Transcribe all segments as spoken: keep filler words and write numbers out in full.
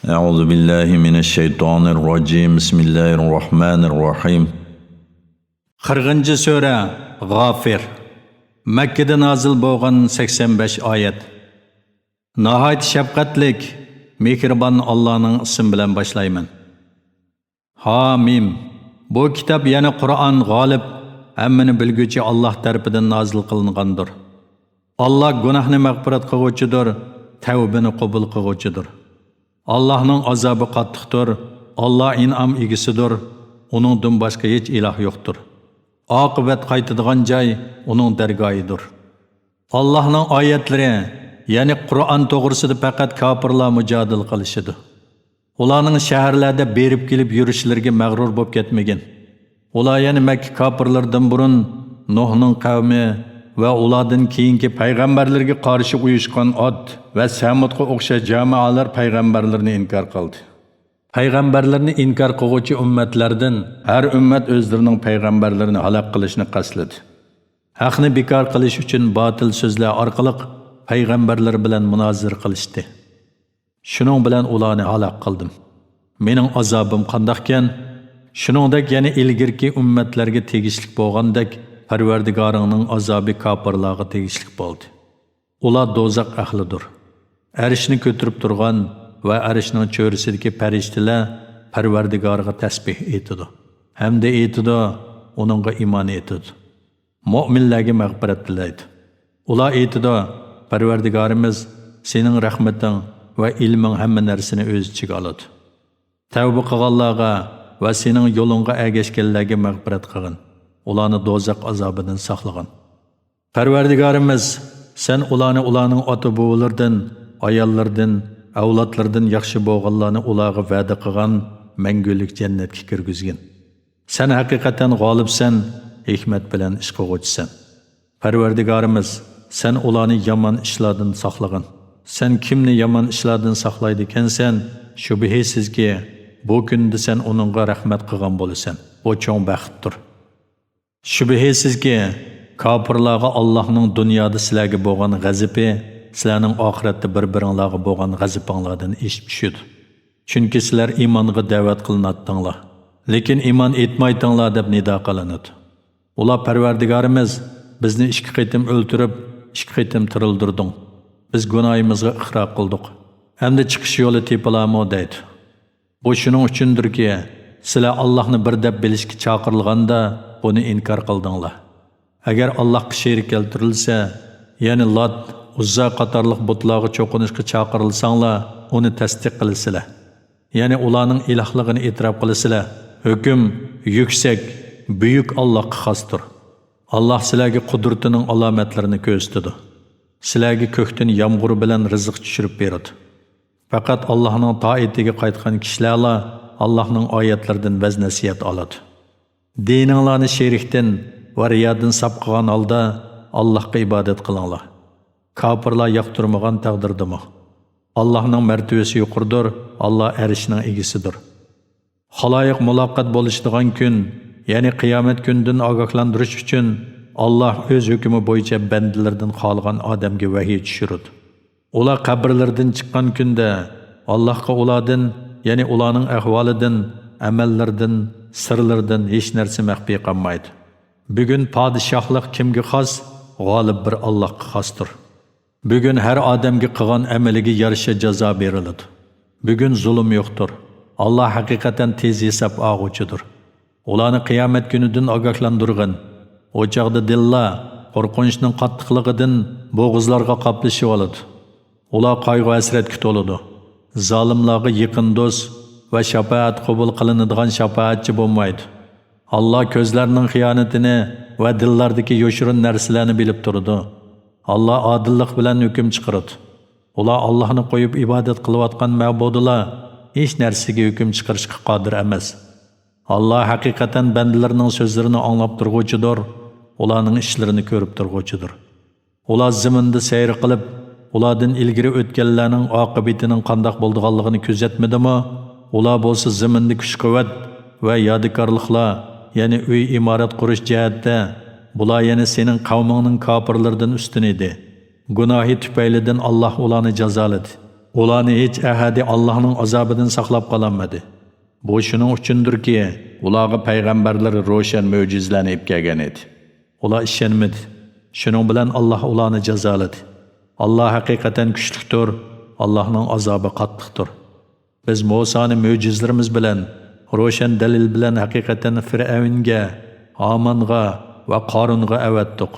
أعوذ بالله من الشيطان الرجيم. بسم الله الرحمن الرحيم. قىرىقىنچى سۈرە، غافىر. مەككىدە نازىل بولغان، سەكسەن بەش ئايەت. ناھايىتى شەپقەتلىك، مېھرىبان ئاللانىڭ ئىسمى بىلەن باشلايمەن. ھا مىم. بۇ كىتاب، يەنى قۇرئان، غالىب، ھەممىنى بىلگۈچى ئاللا تەرىپىدىن نازىل قىلىنغاندۇر. ئاللا گۇناھنى مەغپىرەت قىلغۇچىدۇر، تەۋبىنى قوبۇل قىلغۇچىدۇر. ئاللانىڭ ئازابى قاتتىقتۇر. ئاللا ئىنئام ئىگىسىدۇر. ئۇنىڭدىن باشقا ھېچ ئىلاھ يوقتۇر. ئاقىۋەت قايتىدىغان جاي ئۇنىڭ دەرگاھىدۇر. ئاللانىڭ ئايەتلىرى، يەنى قۇرئان توغرىسىدا پەقەت كاپىرلار مۇجادىلە قىلىشىدۇ. ئۇلارنىڭ شەھەرلەردە بېرىپ كېلىپ يۈرۈشلىرىگە مەغرۇر بولۇپ كەتمىگىن. ئۇلار يەنە مەككە كاپىرلىرىدىن بۇرۇن نۇھنىڭ قەۋمى ۋە ئۇلاردىن كېيىنكى پەيغەمبەرلەرگە قارشى ئۇيۇشقان ئاد ۋە سەمۇدقا ئوخشاش جامائەلەر پەيغەمبەرلىرىنى ئىنكار قىلدى. پەيغەمبەرلىرىنى ئىنكار قىلغۇچى ئۈممەتلەردىن ھەر ئۈممەت ئۆزلىرىنىڭ پەيغەمبەرلىرىنى ھالاك قىلىشنى قەستلىدى. ھەقنى بىكار قىلىش ئۈچۈن باتىل سۆزلەر ئارقىلىق پەيغەمبەرلەر بىلەن مۇنازىرە قىلىشتى. شۇنىڭ بىلەن ئۇلارنى ھالاك قىلدىم. مېنىڭ ئازابىم قانداقكەن؟ شۇنىڭدەك يەنە ئىلگىرىكى ئۈممەتلەرگە تېگىشلىك بولغاندەك پەرۋەردىگارىڭنىڭ ئازابى كاپىرلارغا تېگىشلىك بولدى. ئۇلار دوزاخ ئەھلىدۇر. ئەرشنى كۆتۈرۈپ تۇرغان ۋە ئەرشنىڭ چۆرىسىدىكى پەرىشتىلەر پەرۋەردىگارىغا تەسبىھ ئېيتىدۇ ھەمدە ئېيتىدۇ، ئۇنىڭغا ئىمان ئېيتىدۇ. مۆمىنلەرگە مەغپىرەت تىلەيدۇ. ئۇلار ئېيتىدۇ، پەرۋەردىگارىمىز، سېنىڭ رەھمىتىڭ ۋە ئىلمىڭ ھەممە نەرسىنى ئۆز ئىچىگە ئالىدۇ. تەۋبە قىلغانلارغا ۋە سېنىڭ يولۇڭغا ئەگەشكەنلەرگە مەغپىرەت قىلغىن، ئۇلارنى دوزاخ ئازابىدىن ساقلىغىن. پەرۋەردىگارىمىز، سەن ئۇلارنى ئۇلارنىڭ ئاتا-بوۋىلىرىدىن، ئاياللىرىدىن، ئەۋلادلىرىدىن ياخشى بولغانلارنى ئۇلارغا ۋەدە قىلغان مەڭگۈلۈك جەننەتكە كىرگۈزگىن. سەن ھەقىقەتەن غالىبسەن، ھېكمەت بىلەن ئىش قىلغۇچىسەن. پەرۋەردىگارىمىز، سەن ئۇلارنى يامان ئىشلاردىن ساقلىغىن. سەن كىمنى يامان ئىشلاردىن ساقلايدىكەنسەن، شۈبھىسىزكى، بۇ كۈندە سەن ئۇنىڭغا رەھمەت قىلغان بولىسەن. بۇ چوڭ بەختتۇر. شۈبھىسىزكى، كاپىرلارغا ئاللاھنىڭ دۇنيادا سىلەرگە بولغان غەزىپى سىلەرنىڭ ئاخىرەتتە بىر-بىرىڭلارغا بولغان غەزىپىڭلاردىن ئېشىپ چۈشىدۇ. چۈنكى سىلەر ئىمانغا دەۋەت قىلىناتتىڭلار. لېكىن ئىمان ئېيتمايتىڭلار دەپ نىدا قىلىنىدۇ. ئۇلار، پەرۋەردىگارىمىز، بىزنى ئىككى قېتىم ئۆلتۈرۈپ، ئىككى قېتىم تىرىلدۈردۈڭ. بىز گۇناھىمىزغا ئىقرار قىلدۇق. ئەمدى چىقىش يولى تېپىلارمۇ؟ دەيدۇ. بۇ شۇنىڭ ئۈچۈندۇركى، سىلەر ئاللاھنى بىر دەپ بىلىشكە چاقىرىلغاندا، بۇنى ئىنكار قىلدىڭلار. ئەگەر ئاللاھقا شېرىك كەلتۈرۈلسە، يەنى لات، ئۇززا قاتارلىق بۇتلارغا چوقۇنۇشقا چاقىرىلساڭلار، ئۇنى تەستىق قىلىسىلەر. يەنى ئۇلارنىڭ ئىلاھلىقىنى ئېتىراپ قىلىسىلەر. ھۆكۈم يۈكسەك، بۈيۈك ئاللاھقا خاستۇر. ئاللاھ سىلەرگە قۇدرىتىنىڭ ئالامەتلىرىنى كۆرسىتىدۇ. سىلەرگە كۆكتىن يامغۇر بىلەن رىزىق چۈشۈرۈپ بېرىدۇ. پەقەت ئاللاھنىڭ تائىتىگە قايتقان كىشىلەرلا ئاللاھنىڭ ئايەتلىرىدىن ۋەز-نەسىھەت ئالىدۇ. دىنىڭلارنى شېرىكتىن ۋە رىيادىن ساپ قىلغان ھالدا ئاللاھقا ئىبادەت قىلىڭلار. كاپىرلار ياقتۇرمىغان تەقدىردىمۇ. ئاللاھنىڭ مەرتىۋىسى يۇقىرىدۇر، ئاللاھ ئەرشنىڭ ئىگىسىدۇر. خالايىق مۇلاقات بولۇشىدىغان كۈن، يەنى قىيامەت كۈنىدىن ئاگاھلاندۇرۇش ئۈچۈن، ئاللاھ ئۆز ھۆكمى بويىچە بەندىلىرىدىن خالىغان ئادەمگە ۋەھىي چۈشۈرىدۇ. ئۇلار قەبرىلىرىدىن چىققان كۈندە، ئاللاھقا ئۇلاردىن، يەنى ئۇلارنىڭ ئەھۋالىدىن، ئەمەللىرىدىن، سىرلىرىدىن ھېچ نەرسە مەخپىي قالمايدۇ. بۈگۈن پادىشاھلىق كىمگە خاس؟ غالىب بىر ئاللاھقا خاستۇر. بۈگۈن ھەر ئادەمگە قىلغان ئەمىلىگە يارىشا جازا بېرىلىدۇ. بۈگۈن زۇلۇم يوقتۇر. ئاللاھ ھەقىقەتەن تېز ھېساب ئالغۇچىدۇر. ئۇلارنى قىيامەت كۈنىدىن ئاگاھلاندۇرغىن. ئۇ چاغدا دىللار قورقۇنچنىڭ قاتتىقلىقىدىن بوغۇزلارغا قاپلىشىۋالىدۇ. ئۇلار قايغۇ-ھەسرەتكە تولىدۇ. زالىملارغا يېقىن دوست ۋە شاپائەت قوبۇل قىلىنىدىغان شاپائەتچى بولمايدۇ. ئاللاھ كۆزلەرنىڭ خىيانىتىنى ۋە دىللاردىكى يوشۇرۇن نەرسىلەرنى بىلىپ تۇرىدۇ. ئاللاھ ئادىللىق بىلەن ھۆكۈم چىقىرىدۇ. ئۇلار ئاللاھنى قويۇپ ئىبادەت قىلىۋاتقان مەبۇدىلار ھېچ نەرسىگە ھۆكۈم چىقىرىشقا قادىر ئەمەس. ئاللاھ ھەقىقەتەن بەندىلىرىنىڭ سۆزلىرىنى ئاڭلاپ تۇرغۇچىدۇر، ئۇلارنىڭ ئىشلىرىنى كۆرۈپ تۇرغۇچىدۇر. ئۇلار زېمىندا سەير قىلىپ، ئۇلاردىن ئىلگىرى ئۆتكەنلەرنىڭ ئاقىۋىتىنىڭ قانداق بولىدىغانلىقىنى كۆزەتمىدىمۇ؟ ئۇلار بولسا زېمىندا كۈچ-قۇۋۋەت ۋە يادىكارلىقلار، يەنى ئۆي-ئىمارەت قۇرۇش جەھەتتە، بۇلار يەنە سېنىڭ قەۋمىڭنىڭ كاپىرلىرىدىن ئۈستۈن ئىدى. گۇناھى تۈپەيلىدىن ئاللاھ ئۇلارنى جازالىدى. بۇلارنى ھېچ ئەھەدى ئاللاھنىڭ ئازابىدىن ساقلاپ قالالمىدى. بۇ شۇنىڭ ئۈچۈندۇركى، ئۇلارغا پەيغەمبەرلىرى روشەن مۆجىزىلەرنى ئېلىپ كەلگەن ئىدى. ئۇلار ئىشەنمىدى. شۇنىڭ بىلەن ئاللاھ ئۇلارنى جازالىدى. ئاللاھ ھەقىقەتەن كۈچلۈكتۇر، ئاللاھنىڭ ئازابى قاتتىقتۇر. بىز مۇسانى مۆجىزىلىرىمىز بىلەن، روشەن دەلىل بىلەن ھەقىقەتەن فىرئەۋنگە، ھامانغا ۋە قارۇنغا ئەۋەتتۇق.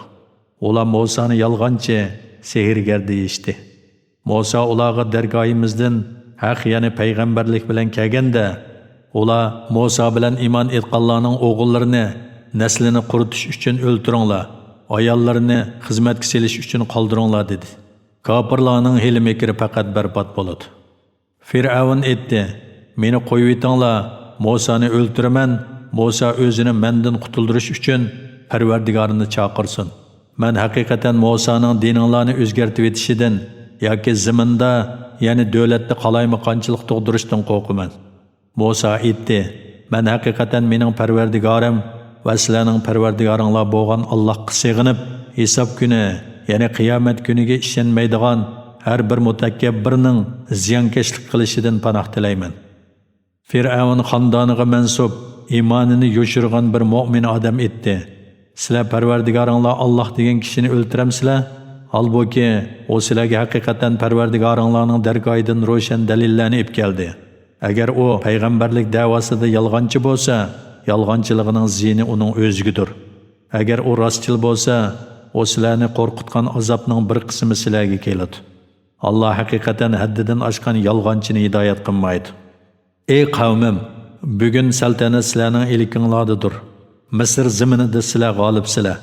ئۇلار مۇسانى يالغانچى، سېھىرگەر دېيىشتى. مۇسا ئۇلارغا دەرگاھىمىزدىن ھەق، يەنى پەيغەمبەرلىك بىلەن كەلگەندە، ئۇلار مۇسا بىلەن ئىمان ئېيتقانلارنىڭ ئوغۇللىرىنى نەسلىنى قۇرۇتۇش ئۈچۈن ئۆلتۈرۈڭلار، ئاياللىرىنى خىزمەتكە سېلىش ئۈچۈن قالدۇرۇڭلار دېدى. كاپىرلارنىڭ ھىيلە-مىكرى پەقەت بەربات بولىدۇ. فىرئەۋن ئېيتتى، مېنى قويۇۋېتىڭلار، مۇسانى ئۆلتۈرىمەن، مۇسا ئۆزىنى مەندىن قۇتۇلدۇرۇش ئۈچۈن پەرۋەردىگارىنى چاقىرسۇن. مەن ھەقىقەتەن مۇسانىڭ دىنىڭلارنى ئۆزگەرتىۋېتىشىدىن ياكى زېمىندا، يەنى دۆلەتتە قالايمىقانچىلىق تۇغدۇرۇشتىن قورقىمەن. مۇسا ئېيتتى، مەن ھەقىقەتەن مېنىڭ پەرۋەردىگارىم ۋە سىلەرنىڭ پەرۋەردىگارىڭلار بولغان ئاللاھقا سېغىنىپ، ھېساب كۈنى، يەنى قىيامەت كۈنىگە ئىشەنمەيدىغان ھەر بىر مۇتەكەببىرنىڭ زىيانكەشلىك قىلىشىدىن پاناھ تىلەيمەن. فىرئەۋن خاندانىغا مەنسۇپ، ئىمانىنى يوشۇرغان بىر مۆمىن ئادەم ئېيتتى، سىلەر پەرۋەردىگارىڭلار ئاللاھ دېگەن كىشىنى ئۆلتۈرەمسىلەر؟ ھالبۇكى، ئۇ سىلەرگە ھەقىقەتەن پەرۋەردىگارىڭلارنىڭ دەرگاھىدىن روشەن دەلىللەرنى ئېلىپ كەلدى. ئەگەر ئۇ پەيغەمبەرلىك دەۋاسىدا يالغانچى بولسا، يالغانچىلىقىنىڭ زىيىنى ئۇنىڭ ئۆزىگىدۇر. ئەگەر ئۇ راستچىل بولسا، ئۇ سىلەرنى قورقۇتقان ئازابنىڭ بىر قىسمى سىلەرگە كېلىدۇ. ئاللاھ ھەقىقەتەن ھەددىدىن ئاشقان يالغانچىنى ھىدايەت قىلمايدۇ. ئەي قەۋمىم، بۈگۈن سەلتەنەت سىلەرنىڭ ئىلكىڭلاردىدۇر. مىسىر زېمىنىدا سىلەر غالىبسىلەر.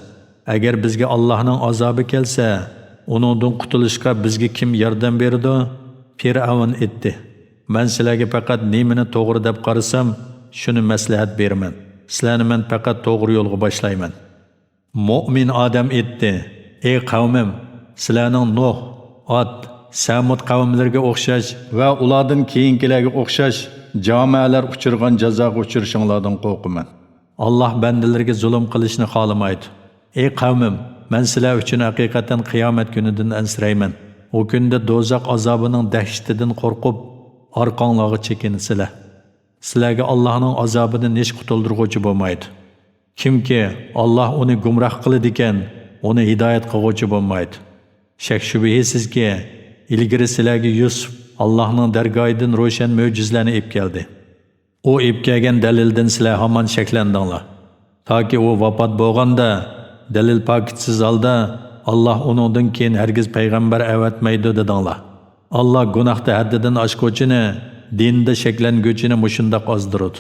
ئەگەر بىزگە ئاللاھنىڭ ئازابى كەلسە، ئۇنىڭدىن قۇتۇلۇشقا بىزگە كىم ياردەم بېرىدۇ؟ پىرئەۋن ئېيتتى، مەن سىلەرگە پەقەت نېمىنى توغرا دەپ قارىسام، شۇنى مەسلىھەت بېرىمەن. سىلەرنى مەن پەقەت توغرا يولغا باشلايمەن. مۆمىن ئادەم ئېيتتى، ئەي قەۋمىم، سىلەرنىڭ نۇھ، ئاد، سەمۇد قەۋملىرىگە ئوخشاش ۋە ئۇلاردىن كېيىنكىلەرگە ئوخشاش جامائەلەر ئۇچرىغان جازاغا ئۇچرىشىڭلاردىن قورقىمەن. ئاللاھ بەندىلىرىگە زۇلۇم قىلىشنى خالىمايدۇ. ئەي قەۋمىم، مەن سىلەر ئۈچۈن ھەقىقەتەن قىيامەت كۈنىدىن ئەنسىرەيمەن. ئۇ كۈندە دوزاخ ئازابىنىڭ دەھشىتىدىن قورقۇپ، ئارقاڭلارغا چېكىنىسىلەر. سىلەرگە ئاللاھنىڭ ئازابىدىن ھېچ قۇتۇلدۇرغۇچى بولمايدۇ. كىمكى ئاللاھ ئۇنى گۇمراھ قىلىدىكەن، ئۇنى ھىدايەت قىلغۇچى بولمايدۇ. شەك-شۈبھىسىزكى، ئىلگىرى سىلەرگە يۈسۈپ ئاللاھنىڭ دەرگاھىدىن روشەن مۆجىزىلەرنى ئېلىپ كەلدى. ئۇ ئېلىپ كەلگەن دەلىلدىن سىلەر ھامان شەكلەندىڭلار. تاكى ئۇ ۋاپات بولغاندا، دەلىل پاكىتسىز ھالدا، ئاللاھ ئۇنىڭدىن كېيىن ھەرگىز پەيغەمبەر ئەۋەتمەيدۇ دېدىڭلار. ئاللاھ گۇناھتا ھەددىدىن ئاشقۇچىنى، دىندا شەكلەنگۈچىنى مۇشۇنداق ئازدۇرىدۇ.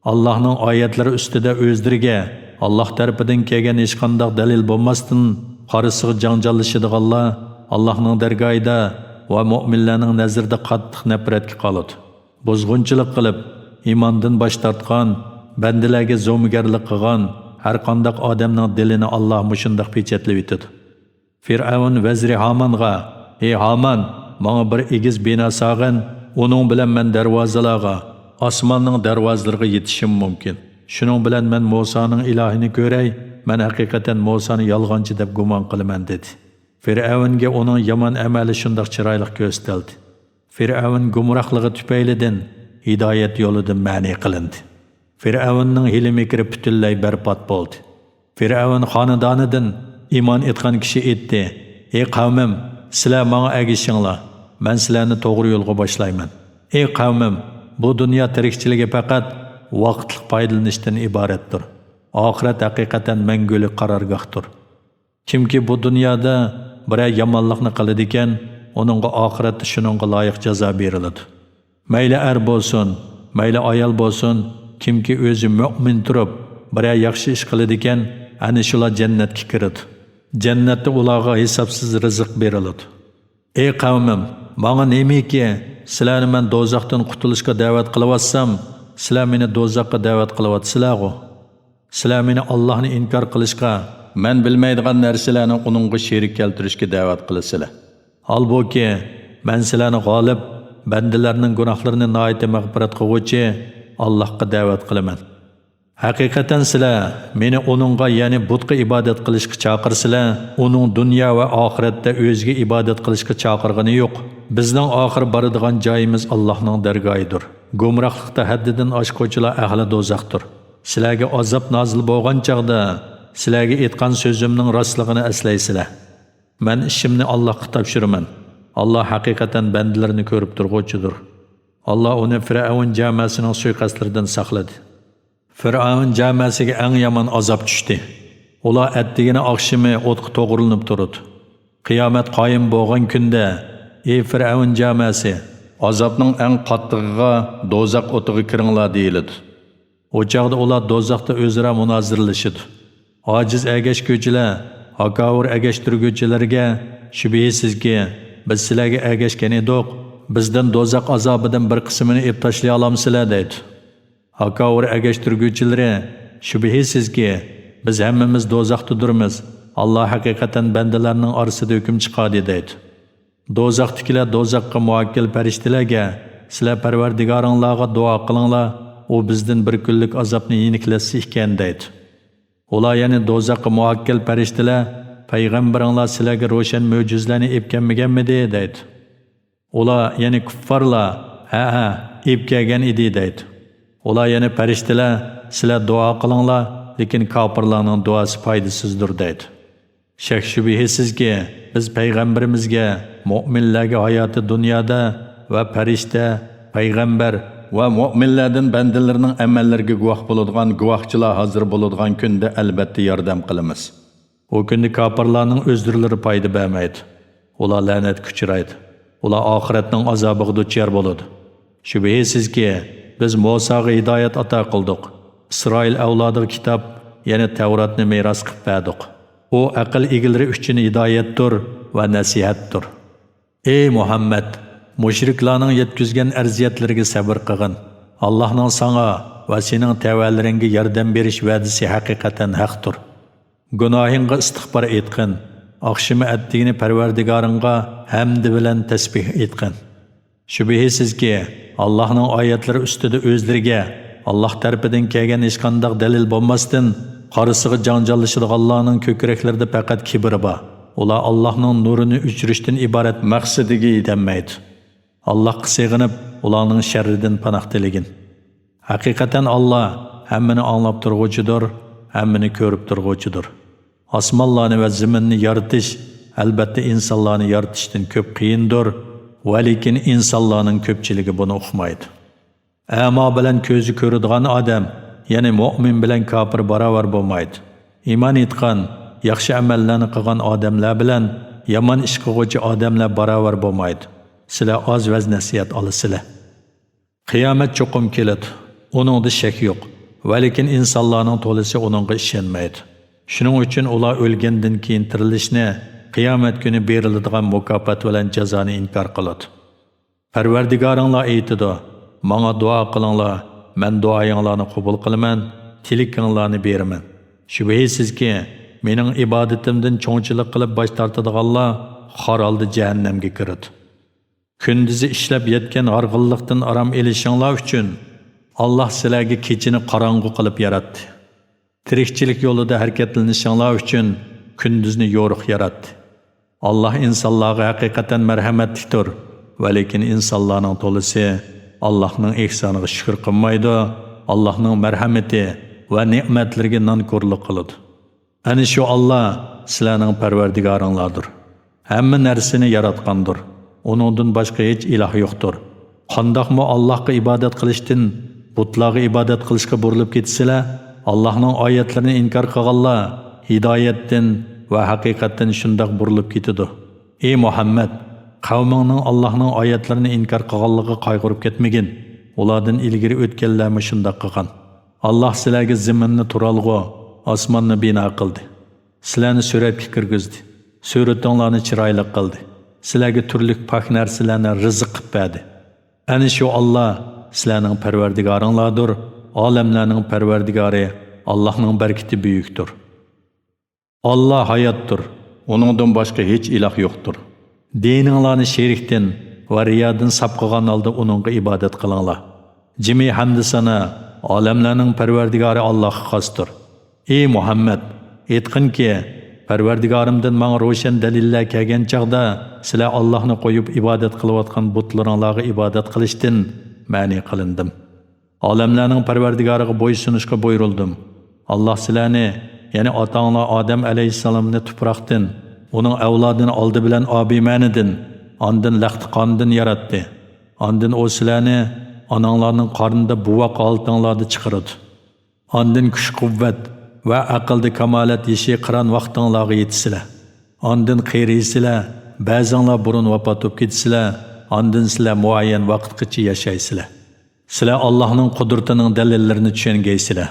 ئاللاھنىڭ ئايەتلىرى ئۈستىدە ئۆزلىرىگە ئاللاھ تەرىپىدىن كەلگەن ھېچقانداق دەلىل بولماستىن، قارىسىغا جاڭجاللىشىدىغانلار ئاللاھنىڭ دەرگاھىدا ۋە مۆمىنلەرنىڭ نەزىرىدە قاتتىق نەپرەتكە قالىدۇ. بۇزغۇنچىلىق قىلىپ، ئىماندىن باش تارتقان، بەندىلەرگە زومىگەرلىك قىلغان ھەرقانداق ئادەمنىڭ دىلىنى ئاللاھ مۇشۇنداق پېچەتلىۋېتىدۇ. فىرئەۋن ۋەزىرى ھامانغا، ئەي ھامان، ماڭا بىر ئېگىز بىنا سالغىن، ئۇنىڭ بىلەن مەن دەرۋازىلارغا، ئاسماننىڭ دەرۋازىلىرىغا يېتىشىم مۇمكىن. شۇنىڭ بىلەن مەن مۇسانىڭ ئىلاھىنى كۆرەي، مەن ھەقىقەتەن مۇسانى يالغانچى دەپ گۇمان قىلىمەن، دېدى. فىرئەۋنگە ئۇنىڭ يامان ئەمەلى شۇنداق چىرايلىق كۆرسىتىلدى. فىرئەۋن گۇمراھلىقى تۈپەيلىدىن ھىدايەت يولىدىن مەنئى قىلىندى. فىرئەۋننىڭ ھىيلە-مىكرى پۈتۈنلەي بەربات بولدى. فىرئەۋن خانىدانىدىن ئىمان ئېيتقان كىشى ئېيتتى، ئەي قەۋمىم، سىلەر ماڭا ئەگىشىڭلار، مەن سىلەرنى توغرا يولغا باشلايمەن. ئەي قەۋمىم، بۇ دۇنيا تىرىكچىلىكى پەقەت ۋاقىتلىق پايدىلىنىشتىن ئىبارەتتۇر. ئاخىرەت ھەقىقەتەن مەڭگۈلۈك قارارگاھتۇر. كىمكى بۇ دۇنيادا بىرەر يامانلىقنى قىلىدىكەن، ئۇنىڭغا ئاخىرەتتە شۇنىڭغا لايىق جازا بېرىلىدۇ. مەيلى ئەر بولسۇن، مەيلى ئايال بولسۇن، كىمكى ئۆزى مۆمىن تۇرۇپ، بىرەر ياخشى ئىش قىلىدىكەن، ئەنە شۇلار جەننەتكە كىرىدۇ. جەننەتتە ئۇلارغا ھېسابسىز رىزىق بېرىلىدۇ. ئەي قەۋمىم، ماڭا نېمىكى، سىلەرنى مەن دوزاختىن قۇتۇلۇشقا دەۋەت قىلىۋاتسام، سىلەر مېنى دوزاخقا دەۋەت قىلىۋاتىسىلەرغۇ؟ سىلەر مېنى ئاللاھنى ئىنكار قىلىشقا، مەن بىلمەيدىغان نەرسىلەرنى ئۇنىڭغا شېرىك كەلتۈرۈشكە دەۋەت قىلىسىلەر. ھالبۇكى، مەن سىلەرنى غالىب، بەندىلەرنىڭ گۇناھلىرىنى ناھايىتى مەغپىرەت قىلغۇچى ئاللاھقا دەۋەت قىلىمەن. ھەقىقەتەن سىلەر مېنى ئۇنىڭغا، يەنى بۇتقا ئىبادەت قىلىشقا چاقىرىسىلەر، ئۇنىڭ دۇنيا ۋە ئاخىرەتتە ئۆزىگە ئىبادەت قىلىشقا چاقىرغىنى يوق. بىزنىڭ ئاخىر بارىدىغان جايىمىز ئاللاھنىڭ دەرگاھىدۇر. گۇمراھلىقتا ھەددىدىن ئاشقۇچىلار ئەھلى دوزاختۇر. سىلەرگە ئازاب نازىل بولغان چاغدا، سىلەرگە ئېيتقان سۆزۈمنىڭ راستلىقىنى ئەسلەيسىلەر. مەن ئىشىمنى ئاللاھقا تاپشۇرىمەن. ئاللاھ ھەقىقەتەن بەندىلىرىنى كۆرۈپ تۇرغۇچىدۇر. ئاللاھ ئۇنى فىرئەۋن جامەسىنىڭ سۇيىقەستلىرىدىن ساقلىدى. فىرئەۋن جامەسىگە ئەڭ يامان ئازاب چۈشتى. ئۇلار ئەتىگىنى ئاخشىمى ئوتقا توغرىلىنىپ تۇرىدۇ. قىيامەت قايىم بولغان كۈندە، ئى فىرئەۋن جامەسى، ئازابنىڭ ئەڭ قاتتىقىغا، دوزاخ ئوتىغا كىرىڭلار دېيىلىدۇ. ئۇ چاغدا ئۇلار دوزاختا ئۆزئارا مۇنازىرىلىشىدۇ. ئاجىز ئەگەشكۈچىلەر ھاكاۋۇر ئەگەشتۈرگۈچىلەرگە، شۈبھىسىزكى، بىز سىلەرگە ئەگەشكەن ئىدۇق، بىزدىن دوزاخ ئازابىدىن بىر قىسمىنى ئېلىپ تاشلىيالامسىلەر؟ دەيدۇ. ھاكاۋۇر ئەگەشتۈرگۈچىلىرى، شۈبھىسىزكى، بىز ھەممىمىز دوزاختىدۇرمىز، ئاللاھ ھەقىقەتەن بەندىلەرنىڭ ئارىسىدا ھۆكۈم چىقاردى، دەيدۇ. دوزاختىكىلەر دوزاخقا مۇۋەككىل پەرىشتىلەرگە، سىلەر پەرۋەردىگارىڭلارغا دۇئا قىلىڭلار، ئۇ بىزدىن بىر كۈنلۈك ئازابنى يېنىكلەتسە ئىكەن، دەيدۇ. ئۇلار يەنە دوزاخقا مۇۋەككىل پەرىشتىلەر، پەيغەمبىرىڭلار سىلەرگە روشەن مۆجىزىلەرنى ئېلىپ كەلمىگەنمىدى؟ دەيدۇ. ئۇلار، يەنى كۇففارلار، ھەئە، ئېلىپ كەلگەن ئىدى، دەيدۇ. ئۇلار يەنە پەرىشتىلەر، سىلەر دۇئا قىلىڭلار، لېكىن كاپىرلارنىڭ دۇئاسى پايدىسىزدۇر، دەيدۇ. شەك-شۈبھىسىزكى، بىز پەيغەمبىرىمىزگە، مۆمىنلەرگە ھاياتى دۇنيادا ۋە پەرىشتە، پەيغەمبەر ۋە مۆمىنلەردىن بەندىلىرىنىڭ ئەمەللىرىگە گۇۋاھ بولىدىغان گۇۋاھچىلار ھازىر بولىدىغان كۈندە ئەلبەتتە ياردەم قىلىمىز. ئۇ كۈندە كاپىرلارنىڭ ئۆزرىلىرى پايدا بەرمەيدۇ. ئۇلار لەنەتكە ئۇچرايدۇ. ئۇلار ئاخىرەتنىڭ ئازابىغا دۇچار بولىدۇ. شۈبھىسىزكى، بىز مۇساغا ھىدايەت ئاتا قىلدۇق. ئىسرائىل ئەۋلادىغا كىتاب، يەنى تەۋراتنى مىراس قىلىپ بەردۇق. ئۇ ئەقىل ئىگىلىرى ئۈچۈن ھىدايەتتۇر ۋە نەسىھەتتۇر. ئى مۇھەممەد! مۇشرىكلارنىڭ يەتكۈزگەن ئەزىيەتلىرىگە سەۋر قىلغىن. ئاللاھنىڭ ساڭا ۋە سېنىڭ تەۋەلىرىڭگە ياردەم بېرىش ۋەدىسى ھەقىقەتەن ھەقتۇر. گۇناھىڭغا ئىستىغپار ئېيتقىن. ئاخشىمى ئەتىگىنى پەرۋەردىگارىڭغا ھەمدى بىلەن تەسبىھ ئېيتقىن. شۈبھىسىزكى، ئاللاھنىڭ ئايەتلىرى ئۈستىدە ئۆزلىرىگە، ئاللاھ تەرىپىدىن كەلگەن ھېچقانداق دەلىل بولماستىن، قارىسىغا جاڭجاللىشىدىغانلارنىڭ كۆكرەكلىرىدە پەقەت كىبىر بار. ئۇلار ئاللاھنىڭ نۇرىنى ئۆچۈرۈشتىن ئىبارەت مەقسىتىگە يېتەلمەيدۇ. ئاللاھقا سېغىنىپ، ئۇلارنىڭ شەررىدىن پاناھ تىلىگىن. ھەقىقەتەن ئاللاھ ھەممىنى ئاڭلاپ تۇرغۇچىدۇر، ھەممىنى كۆرۈپ تۇرغۇچىدۇر. ئاسمانلارنى ۋە زېمىننى يارىتىش، ئەلبەتتە، ئىنسانلارنى يارىتىشتىن كۆپ قىيىندۇر، ۋەلىكىن ئىنسانلارنىڭ كۆپچىلىكى بۇنى ئۇقمايدۇ. ئەما بىلەن كۆزى كۆرىدىغان ئادەم، يەنى مۆمىن بىلەن كاپىر باراۋەر بولمايدۇ. ئىمان ئېيتقان، ياخشى ئەمەللەرنى قىلغان ئادەملەر بىلەن يامان ئىش قىلغۇچى ئادەملەر باراۋەر بولمايدۇ. سىلەر ئاز ۋەز-نەسىھەت ئالىسىلەر. قىيامەت چوقۇم كېلىدۇ. ئۇنىڭدا شەك يوق. ۋەلىكىن ئىنسانلارنىڭ تولىسى ئۇنىڭغا ئىشەنمەيدۇ. شۇنىڭ ئۈچۈن ئۇلار ئۆلگەندىن كېيىن تىرىلىشنى، قىيامەت كۈنى بېرىلىدىغان مۇكاپات بىلەن جازانى ئىنكار قىلىدۇ. پەرۋەردىگارىڭلار ئېيتىدۇ، ماڭا دۇئا قىلىڭلار، مەن دۇئايىڭلارنى قوبۇل قىلىمەن، تىلىكىڭلارنى بېرىمەن. شۈبھىسىزكى، مېنىڭ ئىبادىتىمدىن چوڭچىلىق قىلىپ باش تارتىدىغانلار خار ھالدا جەھەننەمگە كىرىدۇ. كۈندۈزى ئىشلەپ يەتكەن ھارغىنلىقتىن ئارام ئېلىشىڭلار ئۈچۈن، ئاللاھ سىلەرگە كېچىنى قاراڭغۇ قىلىپ ياراتتى. تىرىكچىلىك يولىدا ھەرىكەتلىنىشىڭلار ئۈچۈن كۈندۈزنى يورۇق ياراتتى. ئاللاھ ئىنسانلارغا ھەقىقەتەن مەرھەمەتلىكتۇر، ۋەلىكىن ئىنسانلارنىڭ تولىسى ئاللاھنىڭ ئېھسانىغا شۈكۈر قىلمايدۇ، ئاللاھنىڭ مەرھەمىتى ۋە نېمەتلىرىگە نانكورلۇق قىلىدۇ. ئەنە شۇ ئاللاھ سىلەرنىڭ پەرۋەردىگارىڭلاردۇر. ھەممە نەرسىنى ياراتقاندۇر. ئۇنىڭدىن باشقا ھېچ ئىلاھ يوقتۇر. قانداقمۇ ئاللاھقا ئىبادەت قىلىشتىن بۇتلارغا ئىبادەت قىلىشقا بۇرۇلۇپ كېتىسىلەر؟ ئاللاھنىڭ ئايەتلىرىنى ئىنكار قىلغانلار ھىدايەتتىن ۋە ھەقىقەتتىن شۇنداق بۇرۇلۇپ كېتىدۇ. ئى مۇھەممەد! قەۋمىڭنىڭ ئاللاھنىڭ ئايەتلىرىنى ئىنكار قىلغانلىقىغا قايغۇرۇپ كەتمىگىن. ئۇلاردىن ئىلگىرى ئۆتكەنلەرمۇ شۇنداق قىلغان. ئاللاھ سىلەرگە زېمىننى تۇرالغۇ، ئاسماننى بىنا قىلدى. سىلەرنى سۈرەتكە كىرگۈزدى. سۈرىتىڭلارنى چىرايلىق قىلدى. سىلەرگە تۈرلۈك پاك نەرسىلەرنى رىزىق قىلىپ بەردى. ئەنە شۇ ئاللاھ سىلەرنىڭ پەرۋەردىگارىڭلاردۇر. ئالەملەرنىڭ پەرۋەردىگارى ئاللاھنىڭ بەرىكىتى بۈيۈكتۇر. ئاللاھ ھاياتتۇر. ئۇنىڭدىن باشقا ھېچ ئىلاھ يوقتۇر. دىنىڭلارنى شېرىكتىن ۋە رىيادىن ساپ قىلغان ھالدا ئۇنىڭغا ئىبادەت قىلىڭلار. جىمى ھەمدۇسانا ئالەملەرنىڭ پەرۋەردىگارى ئاللاھقا خاستۇر. ئى مۇھەممەد! ئېيتقىنكى، پەرۋەردىگارىمدىن ماڭا روشەن دەلىللەر كەلگەن چاغدا، سىلەر ئاللاھنى قويۇپ ئىبادەت قىلىۋاتقان بۇتلىرىڭلارغا ئىبادەت قىلىشتىن مەنئى قىلىندىم. ئالەملەرنىڭ پەرۋەردىگارىغا بويسۇنۇشقا بۇيرۇلدۇم. ئاللاھ سىلەرنى، يەنى ئاتاڭلار ئادەم ئەلەيھىسسالامنى تۇپراقتىن، ئۇنىڭ ئەۋلادىنى ئالدى بىلەن ئابىمەنىدىن، ئاندىن لەختە قاندىن ياراتتى. ئاندىن ئۇ سىلەرنى ئاناڭلارنىڭ قارنىدا بوۋاق ھالىتىڭلاردا چىقىرىدۇ. ئاندىن كۈچ-قۇۋۋەت ۋە ئەقىلدە كامالەت يېشى قىران ۋاقتىڭلارغا يېتىسىلەر. ئاندىن قېرىيسىلەر، بەزىڭلار بۇرۇن ۋاپات بولۇپ كېتىسىلەر، ئاندىن سىلەر مۇئەييەن ۋاقىتقىچە ياشايسىلەر. سىلەر ئاللاھنىڭ قۇدرىتىنىڭ دەلىللىرىنى چۈشەنگەيسىلەر.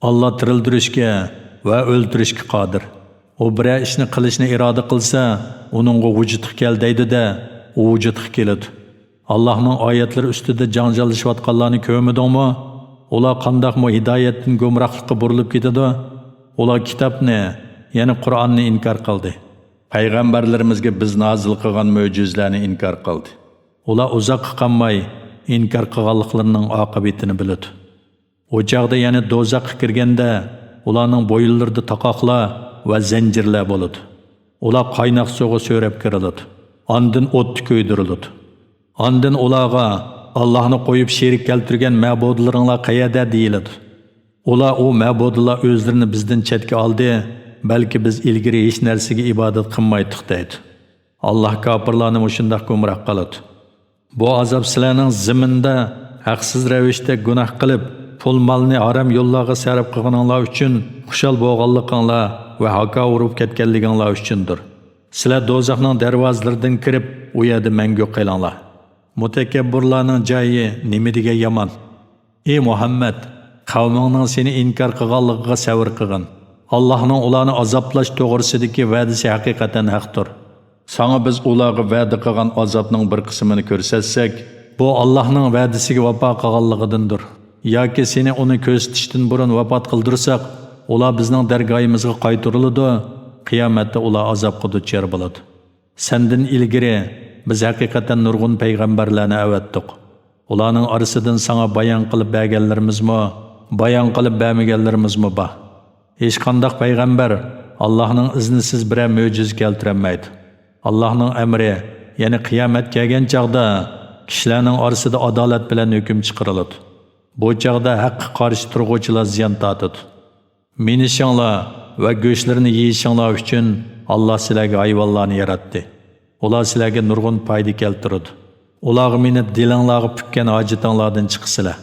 ئاللاھ تىرىلدۈرۈشكە ۋە ئۆلتۈرۈشكە قادىر. ئۇ بىرەر ئىشنى قىلىشنى ئىرادە قىلسا، ئۇنىڭغا ۋۇجۇدقا كەل دەيدۇ-دە، ئۇ ۋۇجۇدقا كېلىدۇ. ئاللاھنىڭ ئايەتلىرى ئۈستىدە جاڭجاللىشىۋاتقانلارنى كۆرمىدىڭمۇ؟ ئۇلار قانداقمۇ ھىدايەتتىن گۇمراھلىققا بۇرۇلۇپ كېتىدۇ؟ ئۇلار كىتابنى، يەنى قۇرئاننى ئىنكار قىلدى. پەيغەمبەرلىرىمىزگە بىز نازىل قىلغان مۆجىزىلەرنى ئىنكار قىلدى. ئۇلار ئۇزاققا قالماي ئىنكار قىلغانلىقلىرىنىڭ ئاقىۋىتىنى بىلىدۇ. ئۇ چاغدا، يەنى دوزاخقا كىرگەندە، ئۇلارنىڭ بويۇنلىرىدا تاقاقلار ۋە زەنجىرلەر بولىدۇ. ئۇلار قايناق سۇغا سۆرەپ كىرىلىدۇ. ئاندىن ئوتتا كۆيدۈرۈلىدۇ. ئاندىن ئۇلارغا، ئاللاھنى قويۇپ شېرىك كەلتۈرگەن مەبۇدلىرىڭلار قەيەردە؟ دېيىلىدۇ. ئۇلار، ئۇ مەبۇدلار ئۆزلىرىنى بىزدىن چەتكە ئالدى، بەلكى بىز ئىلگىرى ھېچ نەرسىگە ئىبادەت قىلمايتتۇق، دەيدۇ. ئاللاھ كاپىرلارنى مۇشۇنداق گۇمراھ قىلىدۇ. بۇ ئازاب سىلەرنىڭ زېمىندا ھەقسىز رەۋىشتە گۇناھ قىلىپ، پۇل-مالنى ھارام يوللارغا سەرپ قىلغىنىڭلار ئۈچۈن خۇشال بولغانلىقىڭلار ۋە ھاكاۋۇر بولۇپ كەتكەنلىكىڭلار ئۈچۈندۇر. سىلەر دوزاخنىڭ دەرۋازىلىرىدىن كىرىپ، ئۇ يەردە مەڭگۈ قېلىڭلار. مۇتەكەببۇرلارنىڭ جايى نېمە دېگەن يامان! ئى مۇھەممەد، قەۋمىڭنىڭ سېنى ئىنكار قىلغانلىقىغا سەۋر قىلغىن. ئاللاھنىڭ ئۇلارنى ئازابلاش توغرىسىدىكى ۋەدىسى ھەقىقەتەن ھەقتۇر. ساڭا بىز ئۇلارغا ۋەدە قىلغان ئازابنىڭ بىر قىسمىنى كۆرسەتسەك، بۇ ئاللاھنىڭ ۋەدىسىگە ۋاپا قىلغانلىقىدىندۇر. ياكى سېنى ئۇنى كۆرسىتىشتىن بۇرۇن ۋاپات قىلدۇرساق، ئۇلار بىزنىڭ دەرگاھىمىزغا قايتۇرۇلىدۇ، قىيامەتتە ئۇلار ئازابقا دۇچار بولىدۇ. سەندىن ئىلگىرى بىز ھەقىقەتەن نۇرغۇن پەيغەمبەرلەرنى ئەۋەتتۇق. ئۇلارنىڭ ئارىسىدىن ساڭا بايان قىلىپ بەرگەنلىرىمىزمۇ، بايان قىلىپ بەرمىگەنلىرىمىزمۇ بار. ھېچقانداق پەيغەمبەر ئاللاھنىڭ ئىزنىسىز بىرەر مۆجىزە كەلتۈرەلمەيدۇ. ئاللاھنىڭ ئەمرى، يەنى قىيامەت كەلگەن چاغدا كىشىلەرنىڭ ئارىسىدا ئادالەت بىلەن ھۆكۈم چىقىرىلىدۇ. بۇ چاغدا ھەققە قارشى تۇرغۇچىلار زىيان تارتىدۇ. مىنىشىڭلار ۋە گۆشلىرىنى يېيىشىڭلار ئۈچۈن ئاللاھ سىلەرگە ھايۋانلارنى ياراتتى. ئۇلار سىلەرگە نۇرغۇن پايدا كەلتۈرىدۇ. ئۇلارغا مىنىپ دىلىڭلارغا پۈككەن ھاجىتىڭلاردىن چىقىسىلەر.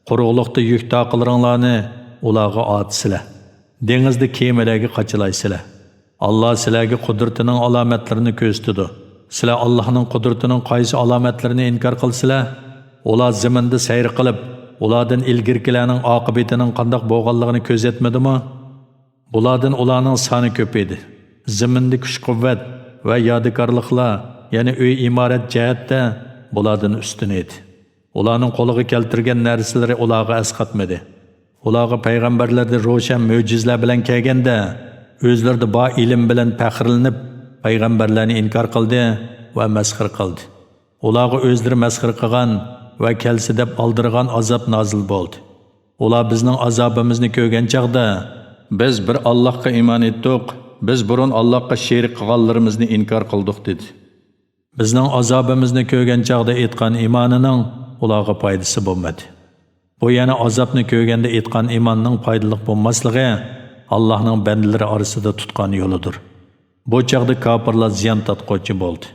قۇرۇقلۇقتا يۈك تاقىلىرىڭلارنى ئۇلارغا ئارتىسىلەر. دېڭىزدا كېمىلەرگە قاچىلايسىلەر. ئاللاھ سىلەرگە قۇدرىتىنىڭ ئالامەتلىرىنى كۆرسىتىدۇ. سىلەر ئاللاھنىڭ قۇدرىتىنىڭ قايسى ئالامەتلىرىنى ئىنكار قىلىسىلەر؟ ئۇلار زېمىندا سەير قىلىپ، ئۇلاردىن ئىلگىرىكىلەرنىڭ ئاقىۋىتىنىڭ قانداق بولغانلىقىنى كۆزەتمىدىمۇ؟ بۇلاردىن ئۇلارنىڭ سانى كۆپ ئىدى. زېمىندا كۈچ-قۇۋۋەت ۋە يادىكارلىقلار، يەنى ئۆي ئىمارەت جەھەتتە بۇلاردىن ئۈستۈن ئىدى. ئۇلارنىڭ قولىغا كەلتۈرگەن نەرسىلىرى ئۇلارغا ئەسقاتمىدى. ئۇلارغا پەيغەمبەرلەردىن روشەن مۆجىزىلەر بىلەن كەلگەندە، ئۆزلىرىدە بار ئىلىم بىلەن پەخىرلىنىپ، پەيغەمبەرلەرنى ئىنكار قىلدى ۋە مەسخىرە قىلدى. ئۇلارغا ئۆزلىرى مەسخىرە قىلغان ۋە كەلسە دەپ ئالدىرىغان ئازاب نازىل بولدى. ئۇلار بىزنىڭ ئازابىمىزنى كۆرگەن چاغدا، بىز بىر ئاللاھقا ئىمان ئېيتتۇق، بىز بۇرۇن ئاللاھقا شېرىك قىلغانلىرىمىزنى ئىنكار قىلدۇق، دېدى. بىزنىڭ ئازابىمىزنى كۆرگەن چاغدا ئېيتقان ئىمانىنىڭ ئۇلارغا پايدىسى بولمىدى. بۇ يەنە ئازابنى كۆرگەندە ئېيتقان ئىماننىڭ پايدىلىق بولماسلىقى ئاللاھنىڭ بەندىلىرى ئارىسىدا تۇتقان يولىدۇر. بۇ چاغدا كاپىرلار زىيان تارتقۇچى بولدى.